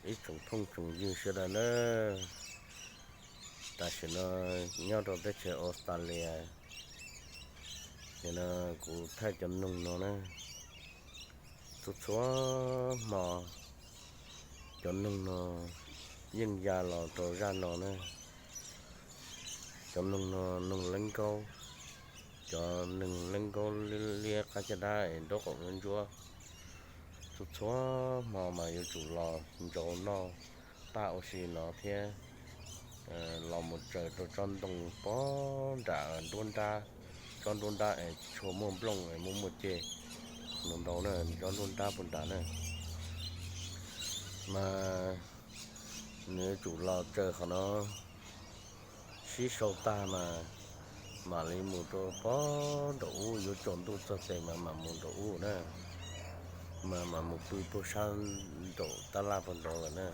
Ib tsoom phooj tsoom ywg sawv daws na, tam sim no nyob rau teb chaws Australia, nim no kuv thaij cov noog no na, txhua txhua hmo cov noog no yeej ya los rau zaj no na. Cov noog no noog leeb nkaub, cov noog leeb nkaub liab liab qab caj dab es nraub qaum ntsuab ntsuab. Txhua txhua hmo mas yuav tsum los ntsauv noj paj ua si no thiab los mus tsaws rau tsob ntoo pob nram nruab nrab, tsob nruab nrab es tsis tshua muaj nplooj es muaj muaj ceg ntau ntau na, tsob nruab nrab puag nrad na. Mas nws yuav tsum los tsaws qhov no, sib sau tag mas mam li mus rau pob nraum ub, yuav tsaus ntuj txog tes mas mam mus nraum ub na, mas mam mus pw puag sab nraum tab laj puag nraud lawm na.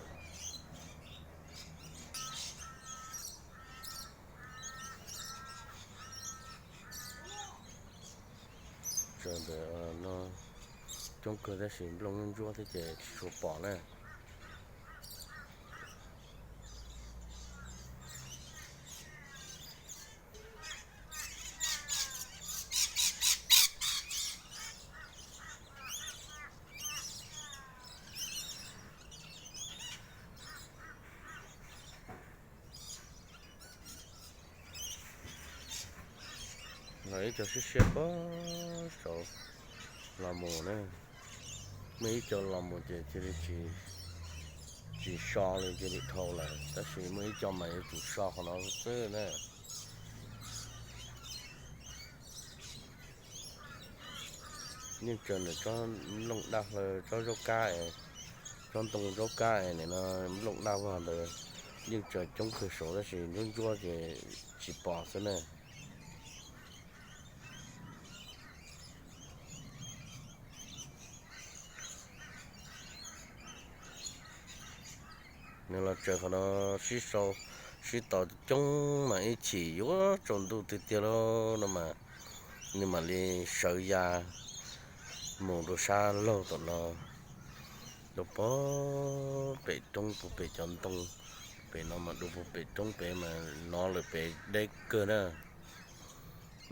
Tsaws ntawm no coob kawg tab sis nplooj ntsuab thiab ces tsis tshua pom na. Los ib co siab siab pog saud los mus na, muaj ib co los mus ces cia li tsis so li cia li dhau lawm, tab sis muaj ib co mas yuav tsum so qhov no xwb na. Yeej tsaws ntawm tsob nplooj daj hlaw tsob zaub kab es, tsob ntoo zaub kab es nim no nplooj daj vog ntawd yeej tsaws coob kawg saud tab sis ntsuab ntsuab ces tsis pom xwb na. Nws los tsaws qhov no sib sau sib tos coob mas ib chim yuav tsaus ntuj tiag tiag lauj no mas nws mam li sawv ya mus rau sab laug tom no, rau puag pem roob puag pem cov ntoo, pem no mas dua puag pem roob pem mas no lawm pem deb kawg na.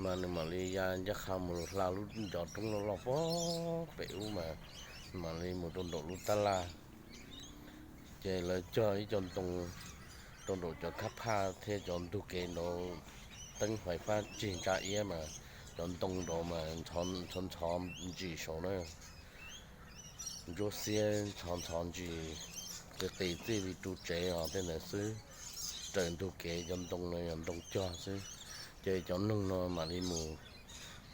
Mas nws mam li ya ncaj qha mus hla lub ncov roob loj loj puag pem ub mas mam li mus rau nraum lub tab laj. Ces lawv cog ib co ntoo rau nraum cov khab phaj thiab cov ntug kev nraud, teeb fais fab tsig ntsa iab mas cov ntoo nraud mas ntxhov ntxhov ntsis saud na. Ntsuab xiab ntxhov ntxhov ntsis, qis qis txij li ru tsev os tej ntawd xwb. Raws ntug kev cov ntoo no yog ntoo cog xwb. Ces cov noog no mam li mus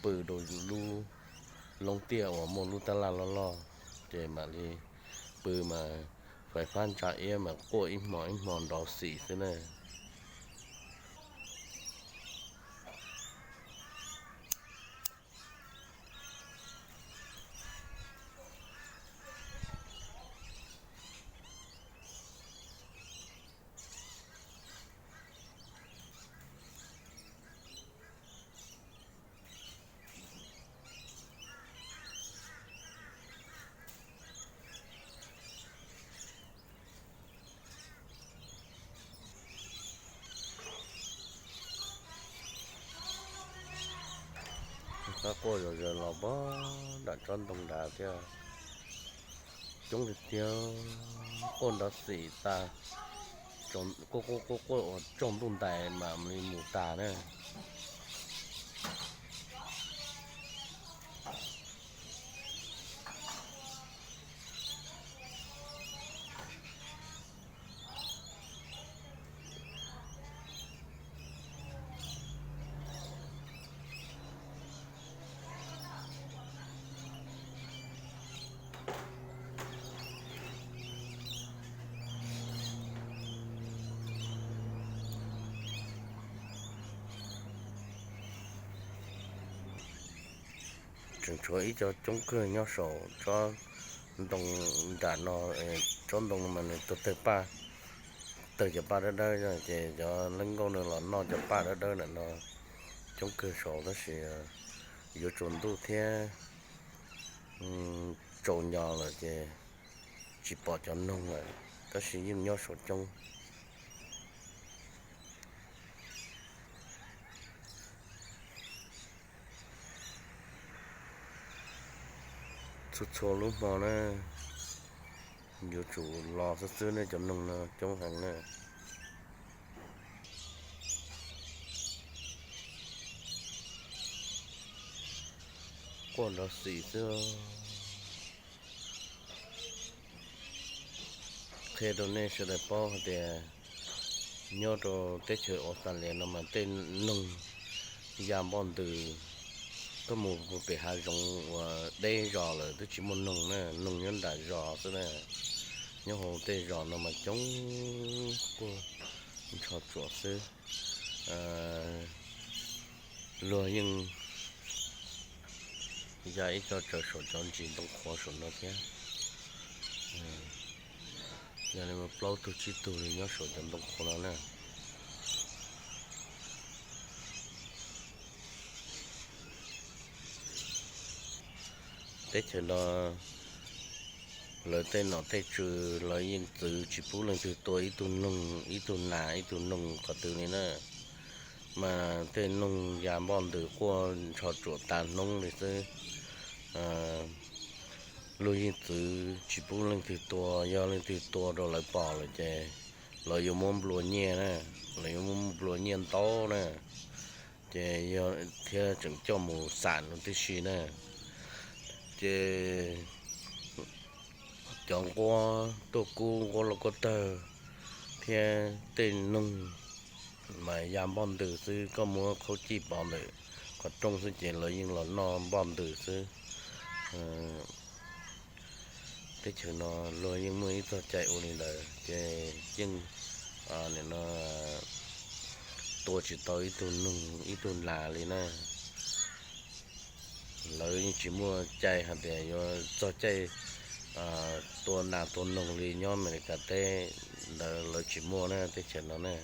pw rau lub loob tiaj uas muaj lub tab laj loj loj, ces mam li pw mas fais fab ntsa iab mas quaj ib hmo ib hmo nrov xim xwb na. Qab quaj zom zaws los puag nram tsob ntoo nrad thiab. Coob tiag tiag, quaj nrov xim tas, quaj quaj quaj quaj uas tsaus ntuj ntais mam li mus tas na. Tseem tshuav ib co coob kawg nyob saum tsob ntoo nram no, tsob ntoo mas nws tawg tawg paj, tawg cov paj dawb dawb ces cov leeb nkauj no los noj cov paj dawb dawb nram no coob kawg saud tab sis yuav tsaus ntuj thiab tsaus nyo lawm ces tsis pom cov noog lawm. tab sis yeej nyob saum coob. Txhua txhua lub hmo na, yuav tsum los xwb xwb ne, cov noog no coob heev na. Quaj nrov xim xwb. Qhia rau nej sawv daws paub hais tias nyob rau teb chaws Australia no mas tej noog ya npoj ntws, koj mus pem hav zoov uas deb zos lawm twb tsis muaj noog na, noog nyob nram zos xwb na. Nyob hauv tej zos no mas coob quaj ntsho tsuam xwb. Luag yeej ya ib co tsaws saum cov ntsis ntoo qhuav saum no thiab. Yog li mus plaub tug tsib tug li nyob saum cov ntoo qhuav no na. Teb chaws no lawv tej nom tej tswv lawv yeej txwv tsis pub leej twg tua ib tug noog, ib tug nas, ib tug noog qhov twg li na. Mas tej noog ya npoj ntws quaj ntsho tsuam tas hnub li xwb. Luag yeej txwv tsis pub leej twg tua, yog leej twg tua rau lawv pom lawm ces lawv yuav muab nplua nyiaj na, lawv yuav muab nplua nyiaj ntau na, ces yog thiab tseem coj mus xam no tib si na. Ces cov nquab tuaj kub, nquab lauj kaub tawg thiab tej noog mas ya npoj ntws xwb, koj muab khaub cij pov ntawm qhov rooj xwb ces lawv yeej los noj npoj ntws xwb. Teb chaws no luag yeej muaj ib txoj cai ua li ntawd ces yeej nim no tua tsis tau ib tug noog ib tug nas li na. Lawv yeej tsis muaj cai hais tias yuav txog caij tua nas tua noog li nyob Amelikas teb ntawd, lawv tsis muaj na, teb chaws no na.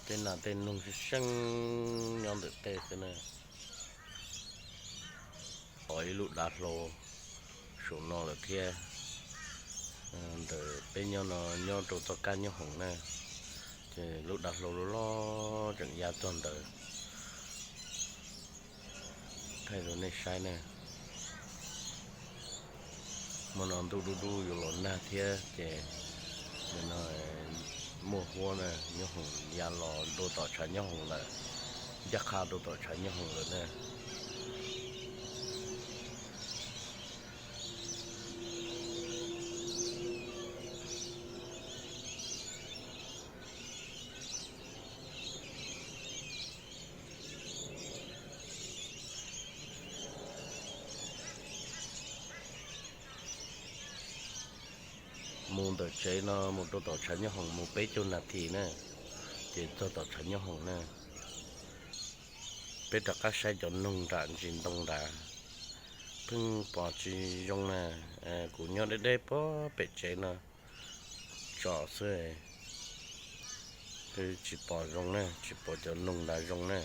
Tej nas tej noog seev seev nyob ntawm tej xwb na. Pom ib lub dav hlau saum no lawm thiab. Ntawm peb nyob no nyob rau txoj kab nyob hoom na, ces lub dav hlau loj loj tseem ya txog ntawd. Thaij rau nej saib na. Hmo no ntuj dub dub yuav los nag thiab ces nim no muaj huab na, nyob hoom ya los dua tom tshav nyob hoom lawm, ncaj qha dua tom tshav nyob hoom lawm na. Mus ntawm tsev no mus rau tom tshav nyob hoom mus peb caug nas this na, ces txog tom tshav nyob hoom na. Peb rov qab saib cov noog nram ntsis ntoo nrad, pheej pom tsis zoo na. Kuv nyob deb deb puag pem tsev no tsom xwb, tsis pom zoo na, tsis pom cov noog nrad zoo na.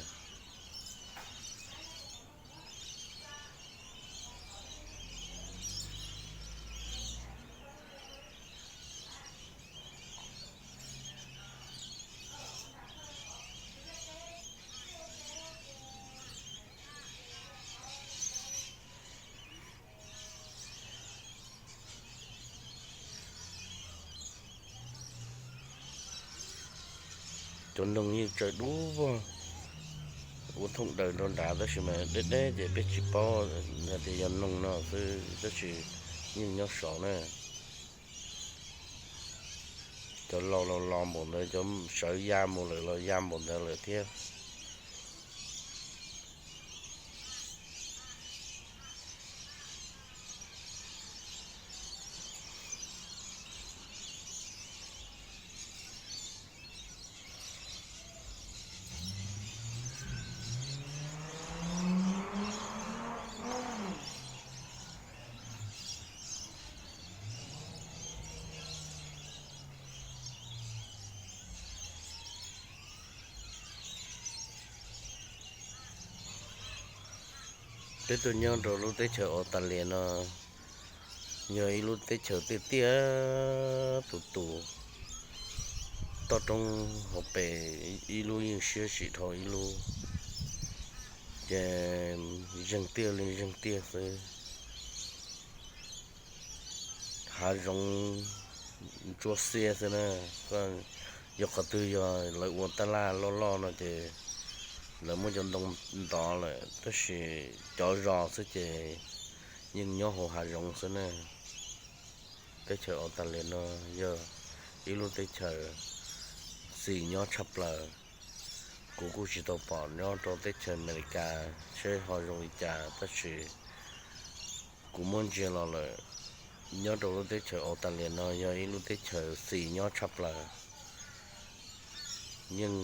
Cov noog yeej tsaws dub vog ua thooj daws rau nrad tab sis mas deb deb ces peb tsis paub hais tias yog noog no xwb tab sis yeej nyob saud na. Cov laus los los npaum ntawd, cov sawv ya mus lawm los ya npaum ntawd lawm thiab. Peb tuaj nyob rau lub teb chaws Australia no yog ib lub teb chaws tiaj tiaj tus tus, toj roob hauv pes ib lub yeej siab sim dhau ib lub, ces zeeg tiaj li zeeg tiaj xwb. Hav zoov ntsuab xiab xwb na. Yog qhov twg yog lawv ua taj laj loj loj no ces lawv muab cov ntoo ntov lawm, tab sis cov zos xwb ces yeej nyob hauv hav zoov xwb na. Teb chaws Australia no yog ib lub teb chaws xis nyob tshaj plaws. Kuv kuj tsis tau pom nyob rau teb chaws Amelikas seb ho zoo li cas, tab sis kuv muab ntsia los lawm, nyob rau lub teb chaws Australia no yog ib lub teb chaws xis nyob tshaj plaws. Yeej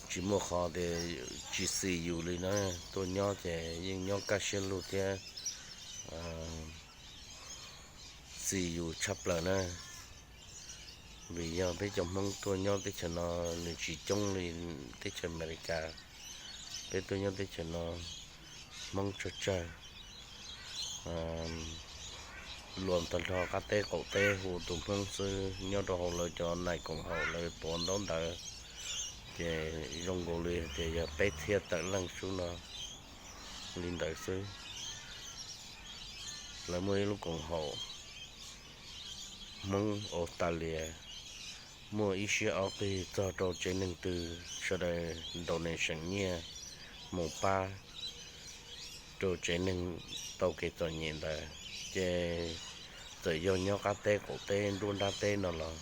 tsis muaj qhov tias tsis xis yus li na. Tuaj nyob ces yeej nyob kaj siab lug thiab xis yus tshaj plaws na. Vim yog peb cov Hmoob tuaj nyob teb chaws no nws tsis coob li teb chaws Amelikas. Peb tuaj nyob teb chaws no Hmoob tsawg tsawg, luag tag nrho qab teb qaum teb hu tus Hmoob xwb, nyob rau hauv lawv cov nais koom haum lawv tuav ntaub ntawv, ces zoo nkaus li tias yog peb txhiab tawm leej sub no li ntawd xwb. Lawv muaj ib lub koom haum Hmoob Australia, muaj ib siab ob qig txog rau tsev neeg twg sawv daws donation nyiaj mus pab rau tsev neeg tau kev txom nyem ntawd, ces txawm yog nyob qab teb qaum teb nruab nrab teb no los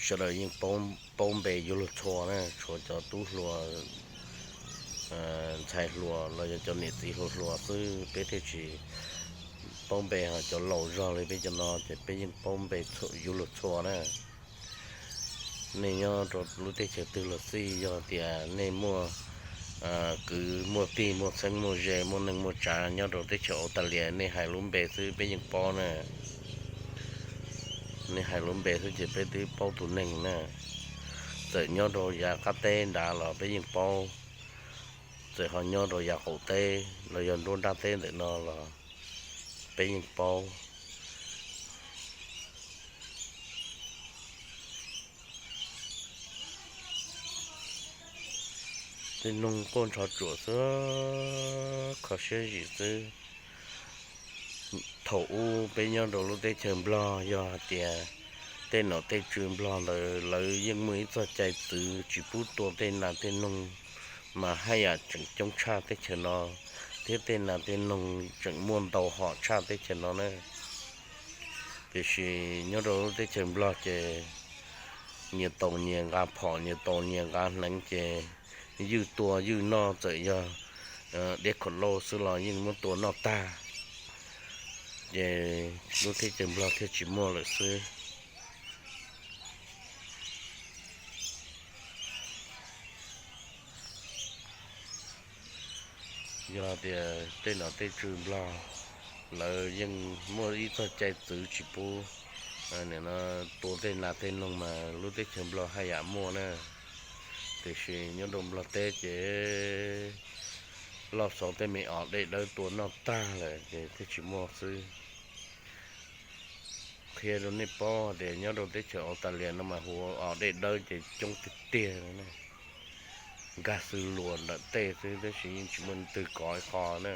sawv daws yeej paub npe yuav luag txhua na, tshuav cov tub hluas ntxhais hluas los yog cov niam txiv hluas hluas xwb peb thiaj tsis paub npe, ho cov laus zog li peb cov no ces peb yeej paub npe yuav luag txhua na. Nej nyob rau lub teb chaws twg los xij, yog tias nej muaj kwv muaj tij muaj txheeb muaj ze muaj neej muaj tsav nyob rau teb chaws Australia, nej hais lub npe xwb peb yeej paub na. Nej hais lub npe xwb ces peb twb paub tus neeg na. Txawm nyob rau yav qab teb nrad los peb yeej paub, txawm ho nyob rau yav qaum teb los yog nruab nrab teb ntawm no los peb yeej paub. Tej noog quaj nrho tsuam xwb, kho siab zim xwb. Thaum ub peb nyob rau lub teb chaws Nplog, yog hais tias tej nom tej tswv Nplog ntawd lawv yeej muaj ib txoj cai txwv tsis pub tua tej nas tej noog mas haj yam tseem coob tshaj teb chaws no, thiab tej nas tej noog tseem muaj ntau hom tshaj teb chaws no na. Tiam sis nyob rau lub teb chaws Nplog ces nyias tau nyias nqa phom, nyias tau nyias nqa hneev ces ywj tua ywj noj, txawm yog diab kham lauj xwb los yeej muab tua noj tag, ces lub teb chaws Nplog thiaj tsis muaj lawm xwb. Yog tias tej nom tej tswv Nplog lawv yeej muaj ib txoj cai txwv tsis pub tua tej nas tej noog mas lub teb chaws Nplog haj yam muaj na. Tiam sis nyob rau Nplog teb ces loj xauv tej me os dej dawb tua noj tag lawm ces thiaj tsis muaj xwb. Qhia rau nej paub tias nyob rau teb chaws Australia no mas hu ua os dej dawb ces coob tiag tiag li na. Nkag xws luas nram tej xwb tab sis yeej tsis muaj leej twg kov ib qho na.